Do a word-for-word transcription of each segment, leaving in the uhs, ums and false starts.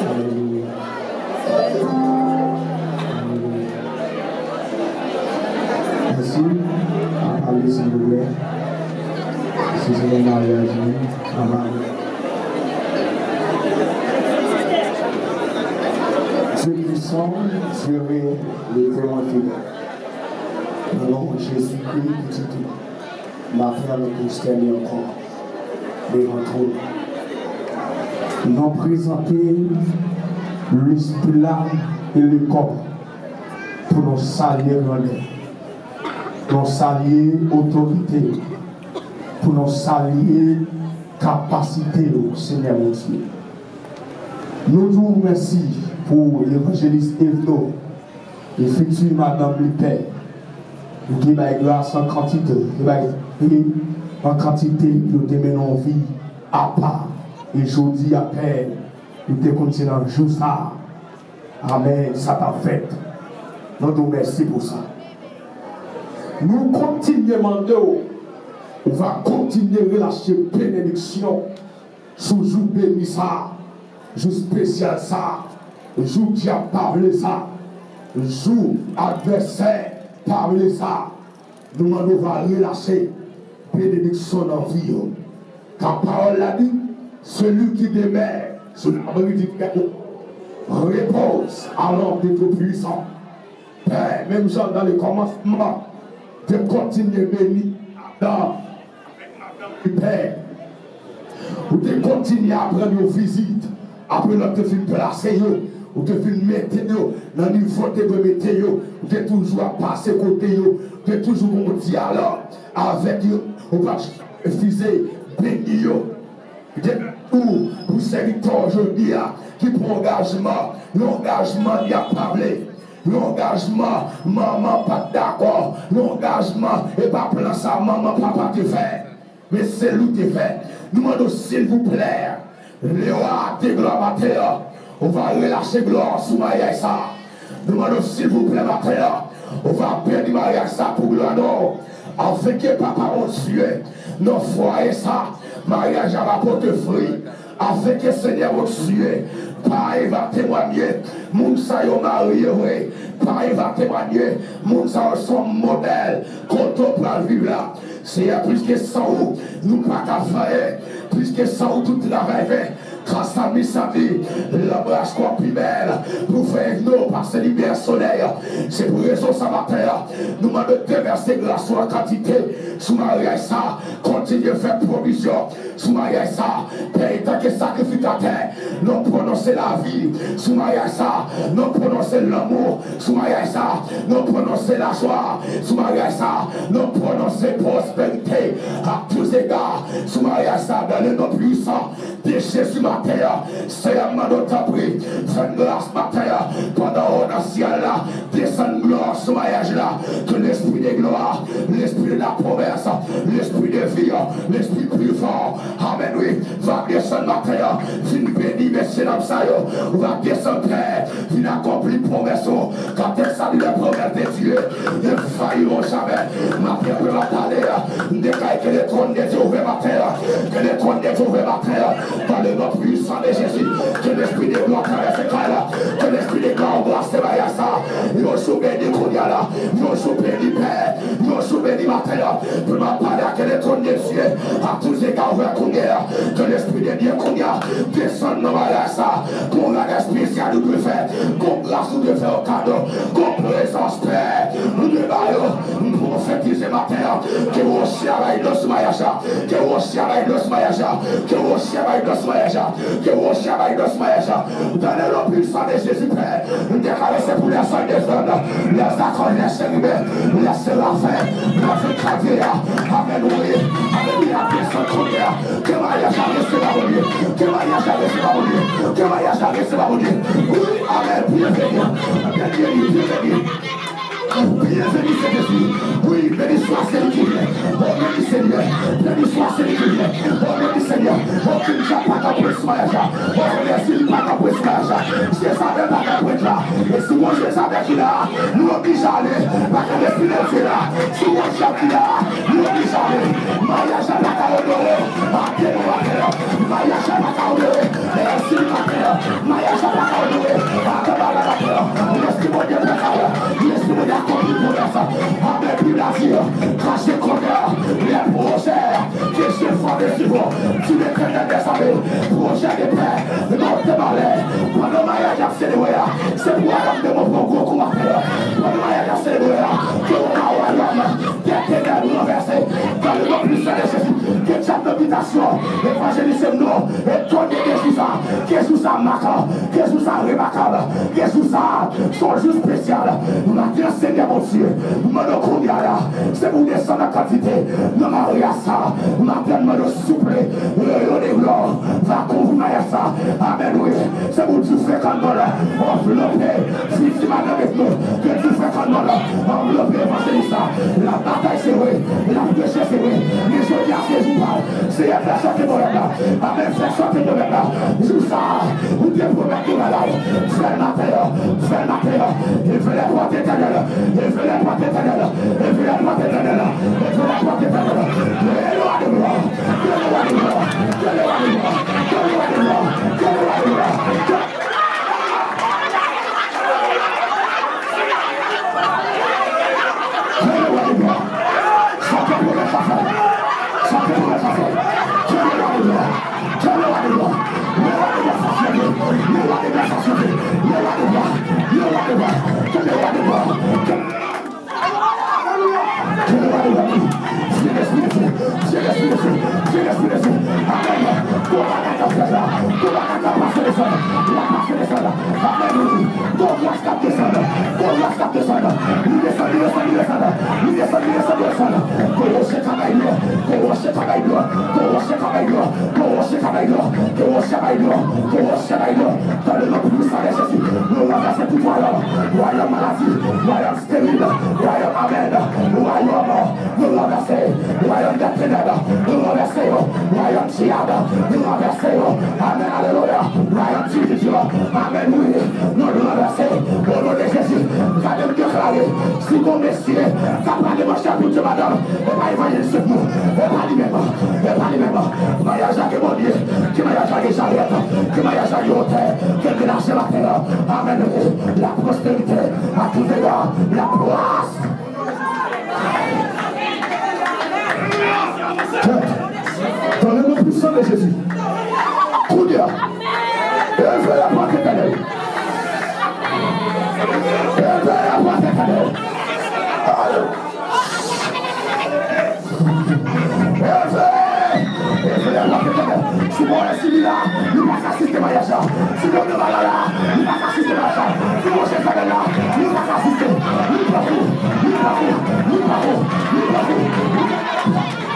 Alelouya. Alelouya. Mèsi. Apa li, silvouplè. Si se yon maryaj, wi. Amen. Dieu puissant, Dieu réel, l'Éternel fidèle. Nan non Jezikri, pitit ou. Maten an, nou pwostène ankò devan twòn. Nou prezante lespri, lam e lekò pou nou salye grandè, pou nou salye otorite, pou nou salye kapasite w, Senyè Bondye. Nou di w mèsi pou evanjelis Evno e fiti madanm li, Pè. Ou te bay gras an kantite, ou te bay pri an kantite, yo te mennen yon vi apa. E jodi a, Pè, nou te konn se nan jou sa a. Amèn, sa t ap fèt. Nou di w mèsi pou sa. Nou kontinye mande w, ou va kontinye relache benediksyon sou jou beni sa a, jou espesyal sa a, jou dyab pa vle sa, jou advèsè pa vle sa. Nou mande w va relache benediksyon nan vi yo. Kan pawòl la di, celui qui demeure sous l'abri du Très-Haut repose à l'ombre du Tout-Puissant. Pè, menm jan nan le kòmansman, te kontinye beni Adam avèk madanm li, Pè. Ou te kontinye aprann yo vizit. Apre lè w te fin plase yo, ou te fin mete yo nan nivo w te dwe mete yo, ou te toujou ap pase kote yo, ou te toujou gen yon dyalòg avèk yo, ou pa t janm refize beni yo. Gen moun pou sèvitè w jodi a ki pran angajman, yon angajman li ap pa vle, yon angajman manman pa t dakò, yon angajman e pa plan sa manman papa te fè, men se li w te fè. Nou mande w silvouplè, le roi de gloire maten an, ou va relache glwa sou maryaj sa. Nou mande w silvouplè maten an, ou va beni maryaj sa pou glwa non w. Afin ke papa Bondye, nan fwaye sa, maryaj la va pote fwi. Afin ke Senyè Bondye, pa e va temwanye, moun sa yo marye vre, pa e va temwanye, moun sa yo se yon modèl kote w pral viv la. Seyè, plis ke san ou, nou pa ka fè anyen. Plis ke san ou, tout travay ven. Kasa mi sa di, lanbraj kò pi bèl pou fè nou pase limyè solèy. Se pou rezon sa maten an, nou mande w devèse gras ou an kantite sou maryaj sa. Kontinye fè pwovizyon sou maryaj sa. Pè, antanke sakrifikatè, nou pwononse lavi sou maryaj sa. Nou pwononse lanmou sou maryaj sa. Nou pwononse lajwa sou maryaj sa. Nou pwononse pwosperite à tous égards sou maryaj sa, dans le nom puissant de Jezi maten an. Seyè, m mande w, tanpri, fè n gras maten an, pandan w nan syèl la, desann glwa sou maryaj la, ke l'esprit de gloire, l'esprit de la promesse, l'esprit de vie, l'esprit puissant, amèn, wi, va desann maten an, vin beni mesye dam sa yo, va desann, Pè, vin akonpli pwomès ou, Quand elle salue les promesses de Dieu, ne failliront jamais. Maten apre m ap pale a, m deklare que le trône de Dieu ouvert maten an, que le trône de Dieu ouvert maten an, dans le nom puissant de Jésus, que l'esprit de gloire traverse kay la, que l'esprit de gloire embrase maryaj sa, yon jou beni kounye a la, yon jou beni, Pè, yon jou beni maten an, pou m ap pale a, que le trône de Dieu à tous égards ouvert kounye a, que l'esprit de Dieu kounye a desann nan maryaj sa, pou yon bagay espesyal ou dwe fè, pou gras ou dwe fè yon kado, pou prezans, Pè, ou dwe ba yo. M pwofetize maten an, ke woche a bay dlo sou maryaj la, ke woche a bay dlo sou maryaj la, ke woche a bay dlo sou maryaj la, ke woche a bay dlo sou maryaj la. Dans le nom puissant de Jésus, Pè, m deklare se pou lèzanj desann, lèzakòl, lècheriben, lèserafin, lèventradye a. Amèn, wi, alelouya, desann kounye a. Ke maryaj la resevwa Bondye. Ke maryaj la resevwa Bondye. Ke maryaj la resevwa Bondye. Wi, amèn. Byenveni. Byenveni. Byenveni. Byenveni, Sentespri. Wi, beni swa seli ki vyen. O non di Senyè. Beni swa seli ki vyen. O non di Senyè. Okenn dyab pa ka pran sou maryaj la. O Sentespri pa ka pran sou maryaj la. Jezabèl pa ka pran la. E si gon Jezabèl ki la, nou oblije ale. Pa ka lespri de Dye la. Si gon dyab ki la, nou oblije ale. Felisitasyon, evanjelis, se non, e tonè de jou sa, ke jou sa makan, ke jou sa remakab, ke jou sa, se yon jou espesyal. Maten an, Senyè Bondye, m mande w kounye a la, se pou w desann an kantite nan maryaj sa. Maten an, m mande w, souple, rayon de glwa va kouvri maryaj sa. Amèn, wi. Se pou dife kannòl anvlope fiti madanm nou. Ke dife kannòl anvlope evanjelis la. L ap batay, se vre. L ap preche, se vre. Men jodi a, se jou pa l. Seyè, fè sòti pwovèb la. Amèn. Fè sòti pwovèb la. Jou sa a, ou te pwomèt yon bagay. Fè l maten an. Fè l maten an. Ouvè lèpòt, Etènèl. Ouvè lèpòt, Etènèl. Ouvè lèpòt, Etènèl. Ouvè lèpòt, Etènèl. Ke le wa de glwa. Ke le wa de glwa. Ke le wa de glwa. Ke le wa de glwa. Ke le wa de glwa. Ke le wa de glwa. Sa te pwomèt la fèt. Sa te pwomèt la fèt. Ke le wa de glwa. Ke le wa de glwa. Le wa de glwa sa sove. Le wa de glwa sa sove. Le wa de glwa. Le wa de glwa. Ke le wa de glwa. Ke le wa de glwa. Vye Lespri de Dye. Vye Lespri de Dye. Vye Lespri de Dye. Amèn. Konba k ap fèt la. Konba k ap pase desann. L ap pase desann. Amèn, wi. Gon gras k ap desann. Gon gras k ap desann. Li desann, li desann, li desann. Li desann, li desann, li desann. Gon woche k ap bay dlo. Gon woche k ap bay dlo. Gon woche k ap bay dlo. Gon woche k ap bay dlo. Gon woche bay dlo. Gon woche bay dlo. Dans le nom puissant de Jésus. Nou ranvèse tout wayòm. Wayòm maladi. Wayòm steril, wayòm, amèn, wayòm, nou ranvèse, wayòm dè tenèb, nou ranvèse yo, wayòm dyab, nou ranvèse yo, amèn, alelouya, wayòm divizi, amèn, wi, nou ranvèse, o non de Jezi, gade m deklare, si gon mesye k ap pale manchè pou de madanm, e pa evanjelis non, e pa li menm, e pa li menm, maryaj la ke Bondye, ke maryaj la gen jarèt, ke maryaj la gen otè, ke gen lajan laten an, amèn, wi, la pwospèrite, Aktivite la, la plas. Dans le nom puissant de Jésus. Kounye a. Ouvè lèpòt etènèl. Ouvè lèpòt etènèl. Alelouya. Leve! Leve, leve, leve. Si bon, si li la, li pa ka asiste maryaj la. Si bon, nou pa la, li pa ka asiste maryaj la. Si bon, Jezabèl la, li pa ka asiste. Li pa pou, li pa pou, li pa pou, li pa pou.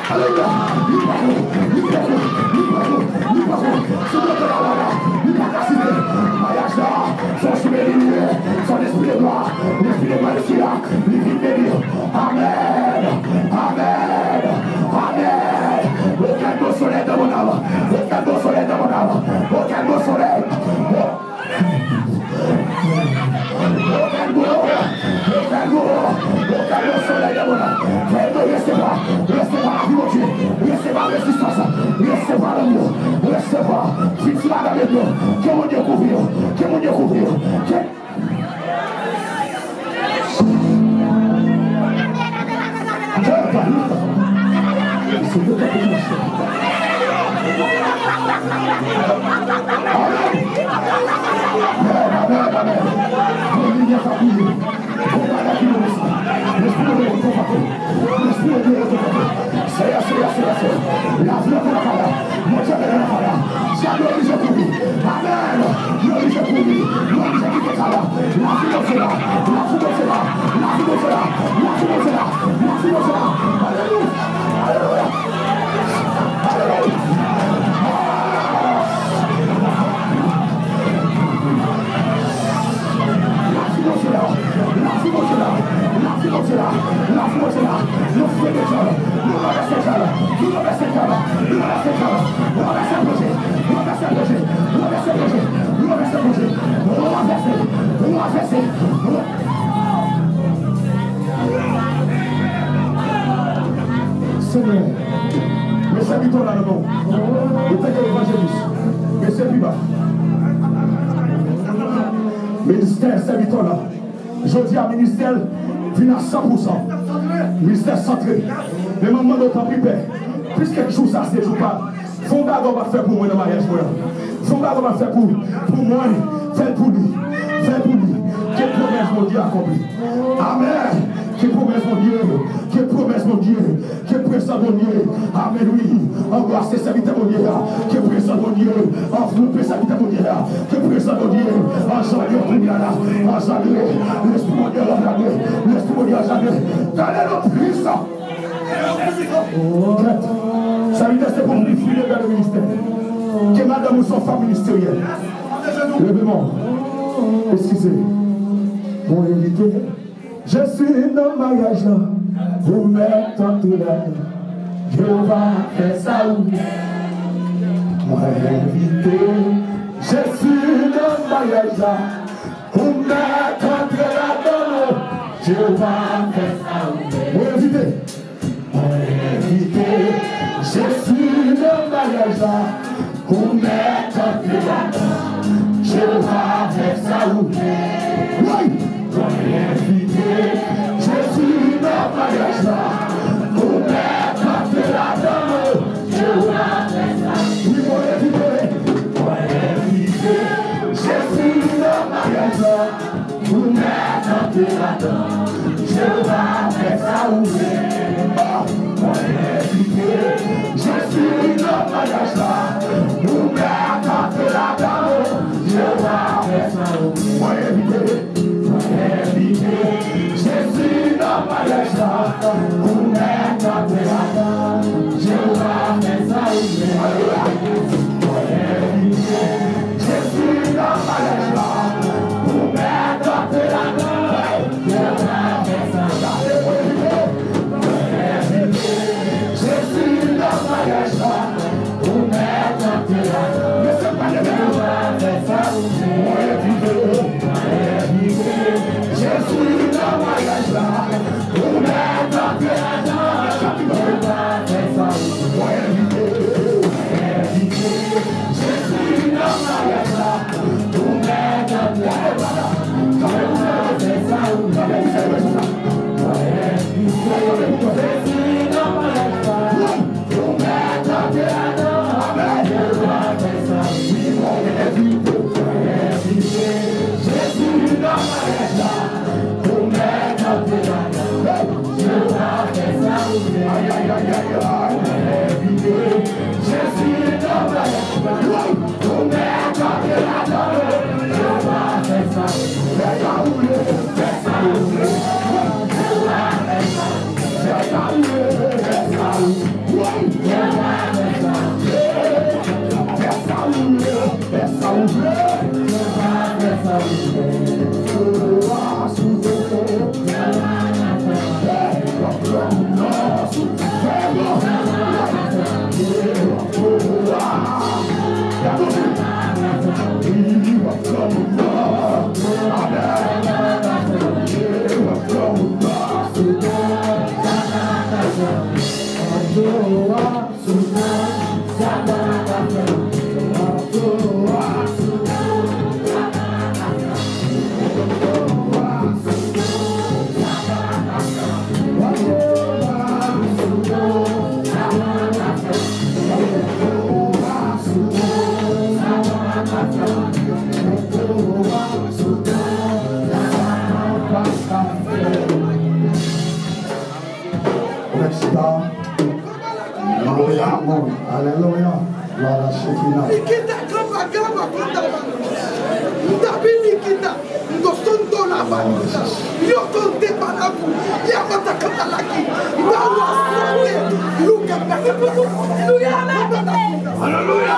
Alelouya. Li pa pou, li pa pou, li pa pou, li pa pou. Si bon, nou pa la, li pa ka asiste. Maryaj la, se yon simen li ye, se yon lespri de glwa. Lespri de glwa isi la, li vin beni. Amèn! Amèn! Amèn! Aucun mot soleil dans mon âme! Aucun mot soleil dans mon âme! Aucun mot soleil! Aucun mot! Aucun mot! Aucun mot soleil dans mon âme! Fè nou resevwa! Resevwa lavi Bondye! Resevwa rezistans! Resevwa lanmou! Resevwa! Pitit madanm yo! Ke Bondye kouvri yo! Ke Bondye kouvri yo! Ke Seyè, Seyè, Seyè, Seyè. Lavi an nan kay la. Bondye nan kay la. Dyab yo oblije kouri. Amèn. Yo oblije kouri. Yo oblije kite kay la. Lavi Bondye la. Lavi Bondye la. Lavi Bondye la. Lavi Bondye la. Lavi Bondye la. Alelouya. Alelouya. Alelouya. Lavi Bondye la, lavi Bondye la, lavi Bondye la, lavi Bondye la. Nou frape dyab, nou ranvèse dyab, nou ranvèse dyab, nou ranvèse dyab, nou ranvèse pwoje, nou ranvèse pwoje, nou ranvèse pwoje, nou ranvèse pwoje, nou ranvèse, nou ranvèse, nou ranvèse. Senyè, mwen sèvi tò la nan non. Ou te gen evanjelis. Mesye pi ba. Ministè sèvitè la. Jodi a, ministè l vin a san pou san. Ministè santre. Men mwen mande w, tanpri, pè, piske jou sa se jou pa l, fè yon bagay w ap fè pou mwen nan maryaj mwen an. Fè yon bagay w ap fè pou, pou mwen. Fè l pou li. Fè l pou li. Ke pwomès Bondye akonpli. Amèn. Ke pwomès Bondye. Ke pwomès Bondye. Ke pwomès Prezans Bondye, amèn, wi. Anbrase sèvitè Bondye a. Ke prezans Bondye anvlope sèvitè Bondye a. Ke prezans Bondye anjandre kounye a la. Anjandre. Lespri Bondye anjandre. Lespri Bondye anjandre. Gade non plis. Sèvitè, se pou nou fini nan le ministè. Ke madanm ou se yon fanm ministeryèl. Leve men w. Eskize. Mwen envite. Jezi nan maryaj la, ou mèt antre ladan. Jewova fè sa ou vle. Mwen envite Jezi nan maryaj la, ou mèt antre ladan. Jewova fè sa ou vle. Mwen envite. Mwen envite Jezi nan maryaj la. Ou mèt antre ladan. Jewova fè sa ou vle. Wi! Mwen envite Jezi nan maryaj la. Ou mèt antre ladan. Jewova fè sa ou vle. Wi, mwen envite. Mwen envite Jezi nan maryaj la. Ou mèt antre ladan. Jewova fè sa ou vle. Oh, mwen envite Jezi nan maryaj la. Ou mèt antre ladan. Jewova fè sa ou vle. Mwen envite, mwen envite Jezi nan maryaj la. Ou mèt antre ladan. Jewova fè sa ou vle. Alelouya. Mwen envite Jezi nan maryaj la. Ou mèt antre ladan. Jezi nan maryaj la. Ou mèt antre ladan. Mesye, pa leve non. Mwen envite, mwen envite Jezi nan maryaj la. Ou mèt antre ladan. Mwen envite, mwen envite Jezi nan maryaj la. Ay, ay, ay, ay, ay. Jezi nan maryaj la. Ou mèt antre ladan. Jewova fè sa. Fè sa ou vle. Fè sa ou vle. Jewova fè sa. Fè sa ou vle. Fè sa ou vle. Jewova fè sa. Fè sa ou vle. Fè sa ou vle. Jewova fè sa ou vle. Jewova sou tè. Alelouya. Glwa a la Shekinah. Nikita, kanpa, kanpa, kanpa. Mtabi Nikita, ndo sondo la ba Nikita. Yo konte pa la kou. Ya mata kanpa la ki. Ba wa sote. Luka pa. Alelouya. Alelouya.